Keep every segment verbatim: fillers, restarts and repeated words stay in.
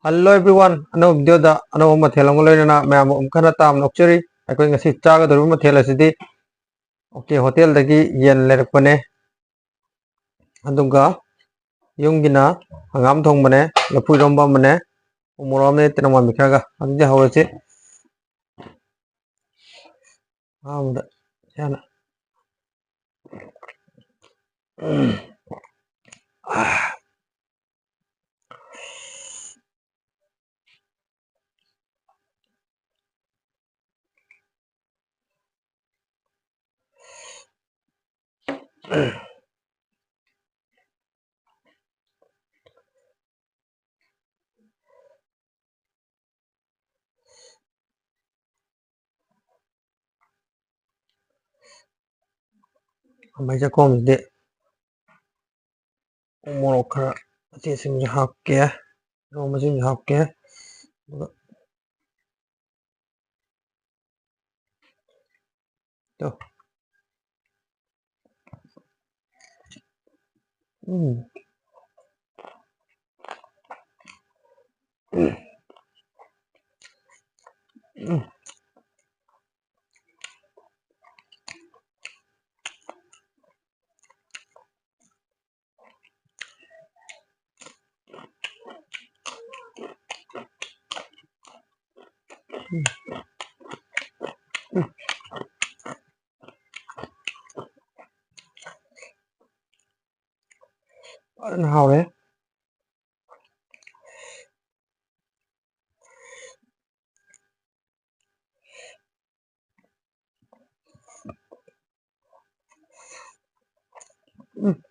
Hello everyone, ꯑꯅꯧꯕ ꯚꯤꯗꯤꯑꯣꯗ ꯑꯅꯧꯕ ꯃꯊꯦꯜ ꯑꯃꯒ ꯂꯣꯏꯅꯅ ꯃꯌꯥꯝꯕꯨ ꯑꯃꯨꯛ ꯍꯟꯅ ꯇꯥꯕꯅ ꯑꯣꯛꯆꯔꯤ꯫ ꯑꯩꯈꯣꯏ ꯉꯁꯤ ꯆꯥꯒꯗꯧꯔꯤꯕ ꯃꯊꯦꯜ ꯑꯁꯤꯗꯤ OK ꯍꯣꯇꯦꯜꯗꯒꯤ ꯌꯦꯟ ꯂꯩꯔꯛꯄꯅꯦ, ꯑꯗꯨꯒ ꯌꯨꯝꯒꯤꯅ ꯍꯪꯒꯥꯝ ꯊꯣꯡꯕꯅꯦ, ꯂꯐꯨ ꯏꯔꯣꯝꯕ ꯑꯃꯅꯦ, ꯎ ꯃꯣꯔꯣꯛ ꯑꯃꯅꯦ, ꯇꯤꯜꯍꯧ ꯃꯔꯨ ꯈꯔꯒ꯫ ꯑꯗꯨꯗꯤ ꯍꯧꯔꯁꯤ꯫ ꯑꯍꯥꯟꯕꯗ ꯏꯁꯥꯅ ꯃꯩ ꯆꯥꯛꯈꯣꯝꯁꯤꯗꯤ ꯎ ꯃꯣꯔꯣꯛ ꯈꯔ ꯑꯇꯦꯛꯄꯁꯤꯡꯁꯨ ꯍꯥꯞꯀꯦ, ꯃꯣꯔꯣꯛ ꯃꯆꯦꯁꯤꯡꯁꯨ ꯍꯥꯞꯀꯦ, ꯑꯗꯨꯒ ꯇꯣ꯫ ꯎꯝ꯫ ꯎꯝ꯫ ꯎꯝ꯫ ꯐꯖꯅ ꯍꯥꯎꯔꯦ꯫ ꯎꯝ꯫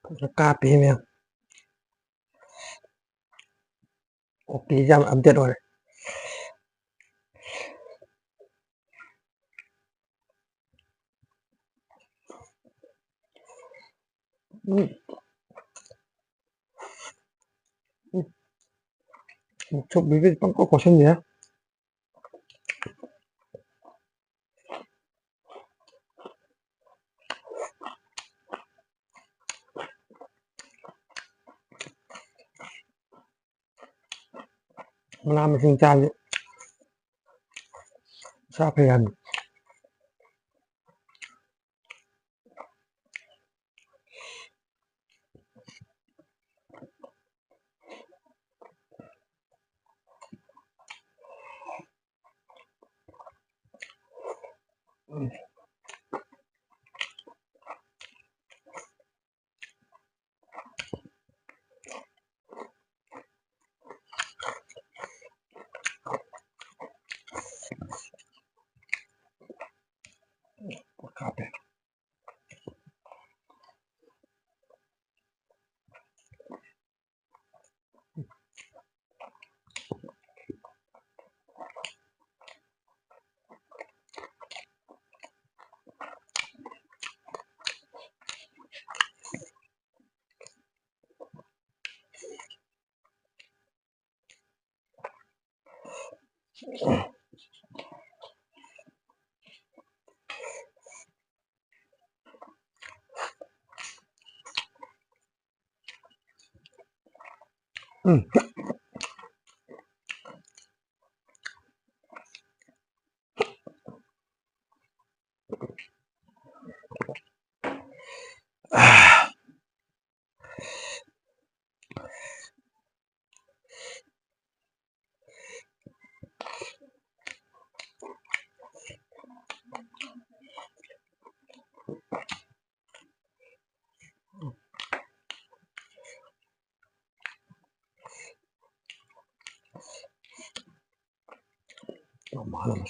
ꯐꯖꯅ ꯀꯥꯞꯄꯤ ꯃꯌꯥꯝ꯫ OK ꯌꯥꯝ update ꯑꯣꯏꯔꯦ꯫ ꯎꯝ꯫ ꯎꯝ꯫ ꯃꯨꯛꯊ꯭ꯔꯨꯕꯤꯒꯁꯦ ꯄꯪꯀꯣꯠ ꯀꯣꯠꯁꯤꯟꯕꯤꯔꯦ꯫ ꯃꯅꯥ ꯃꯁꯤꯡ ꯆꯥꯕꯁꯦ ꯏꯁꯥ ꯐꯩ ꯍꯥꯏꯕꯅꯤ꯫ ꯀꯥꯞꯄꯦ꯫ ꯎꯝ꯫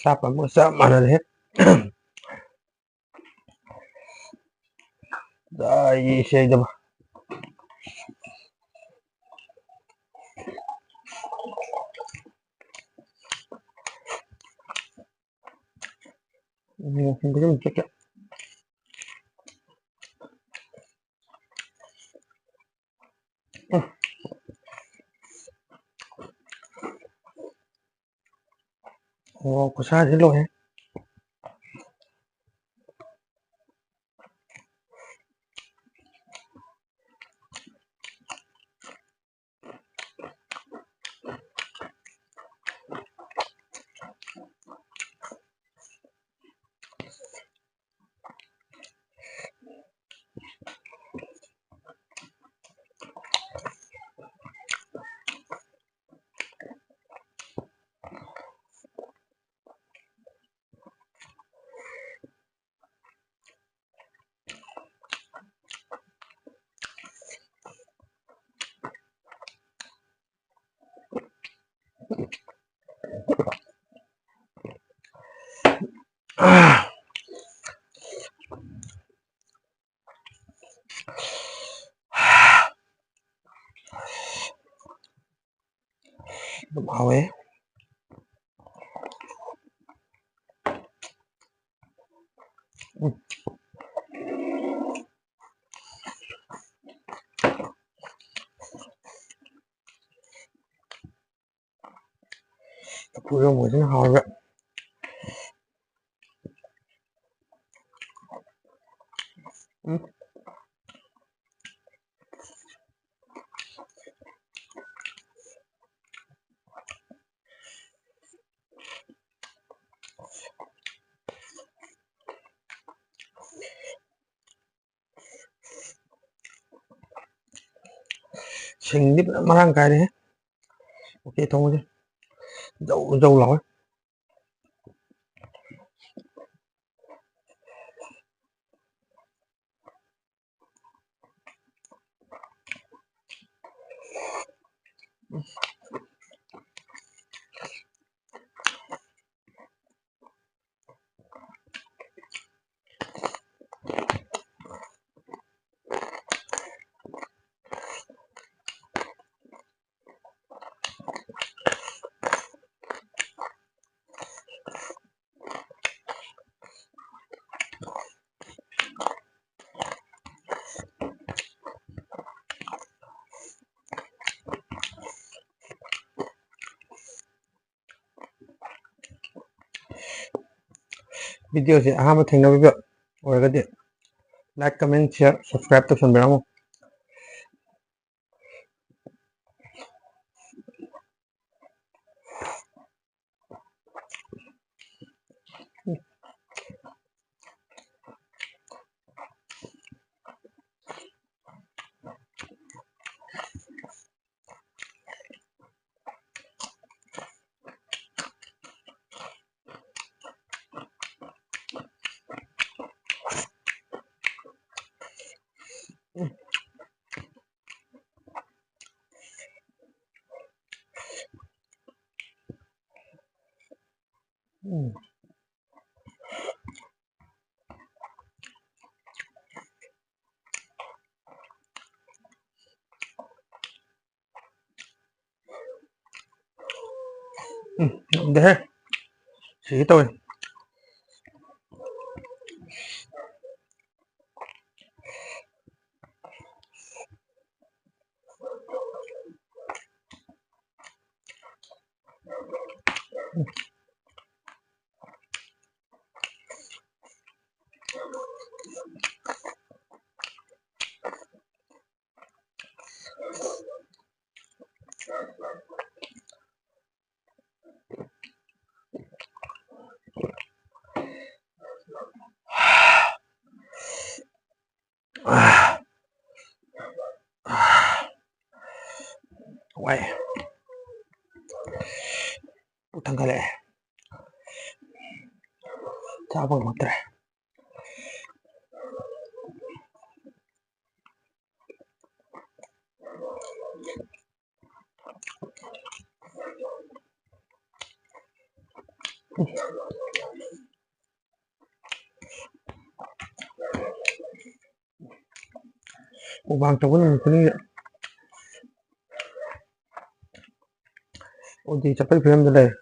ꯆꯥꯛꯀ ꯑꯃꯒ ꯆꯞ ꯃꯥꯟꯅꯔꯦꯍꯦ꯫ ꯗꯥꯏ ꯏꯁꯩꯗꯕ꯫ ꯎꯝ, ꯒ꯭ꯔꯤꯟ ꯆꯤꯛꯀꯟ꯫ ꯑꯣ, ꯈꯨꯠꯁꯥꯁꯤ ꯂꯣꯏꯔꯦ꯫ ꯑꯗꯨꯝ ꯍꯥꯎꯋꯦ꯫ ꯎꯝ꯫ ꯂꯐꯨ ꯏꯔꯣꯝꯕꯁꯤꯅ ꯍꯥꯎꯔꯦ꯫ ꯎꯝ꯫ ꯁꯤꯡꯗꯤ ꯐꯖꯅ ꯃꯔꯥꯡ ꯀꯥꯏꯔꯦꯍꯦ꯫ ꯎꯇꯤ ꯊꯣꯡꯕꯁꯦ ꯖꯧ ꯖꯧ ꯂꯥꯎꯋꯦ꯫ video ꯁꯦ ꯑꯍꯥꯟꯕ ꯊꯦꯡꯅꯕꯤꯕ ꯑꯣꯏꯔꯒꯗꯤ like, comment, share, subscribe ꯇꯧꯁꯟꯕꯤꯔꯝꯃꯨ꯫ ꯎꯝ꯫ ꯎꯝ, ꯉꯝꯗꯦꯍꯦ꯫ ꯁꯤꯒꯦ ꯇꯧꯋꯦ꯫ ꯋꯥꯏ꯫ ꯄꯨꯛ ꯊꯟꯒꯠꯂꯛꯑꯦ꯫ ꯆꯥꯕ ꯉꯝꯃꯛꯇ꯭ꯔꯦ꯫ Mukbang ꯇꯧꯕ ꯅꯨꯃꯤꯠ ꯈꯨꯗꯤꯡꯒꯤ ꯑꯣꯇꯤ ꯆꯠꯄꯒꯤ ꯐꯤꯕꯝꯗ ꯂꯩꯔꯦ꯫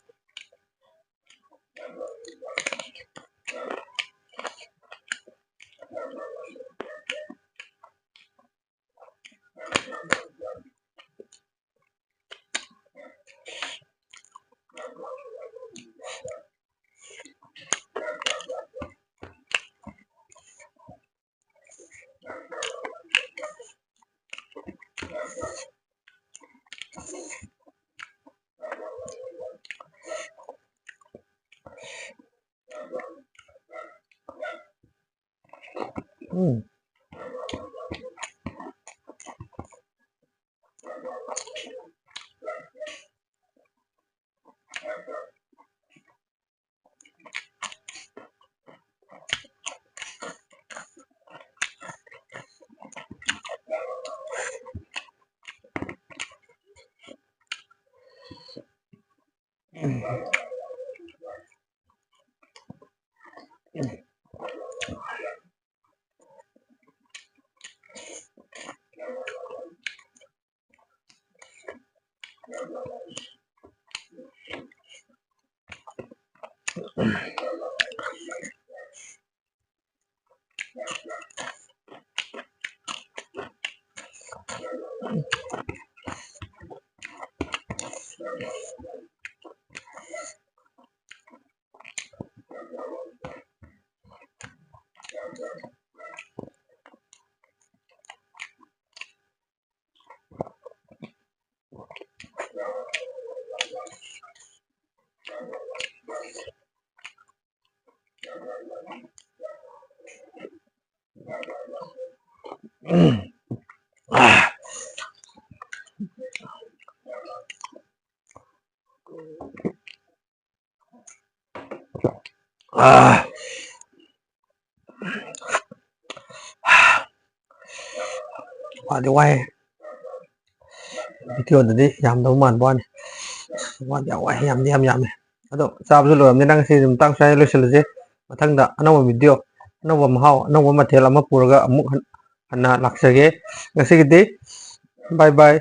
ꯎꯝ꯫ ꯑꯥ꯫ ꯋꯥꯗꯤ ꯋꯥꯏ꯫ ꯚꯤꯗꯤꯑꯣꯗꯗꯤ ꯌꯥꯝꯗꯕ ꯃꯥꯟꯕ ꯋꯥꯅꯤ꯫ ꯋꯥꯗꯤ ꯌꯥꯝ ꯋꯥꯏ, ꯌꯥꯝꯗꯤ ꯌꯥꯝ ꯌꯥꯝꯃꯦ꯫ ꯑꯗꯣ ꯆꯥꯕꯁꯨ ꯂꯣꯏꯔꯕꯅꯤꯅ ꯉꯁꯤꯗꯤ ꯃꯇꯥꯡ ꯁ꯭ꯋꯥꯏꯗ ꯂꯣꯏꯁꯤꯜꯂꯁꯤ꯫ ꯃꯊꯪꯗ ꯑꯅꯧꯕ ꯚꯤꯗꯤꯑꯣ, ꯑꯅꯧꯕ ꯃꯍꯥꯎ, ꯑꯅꯧꯕ ꯃꯊꯦꯜ ꯑꯃ ꯄꯨꯔꯒ ꯑꯃꯨꯛ ꯍꯟ-, ꯍꯟꯅ ꯂꯥꯛꯆꯒꯦ꯫ ꯉꯁꯤꯒꯤꯗꯤ bye bye꯫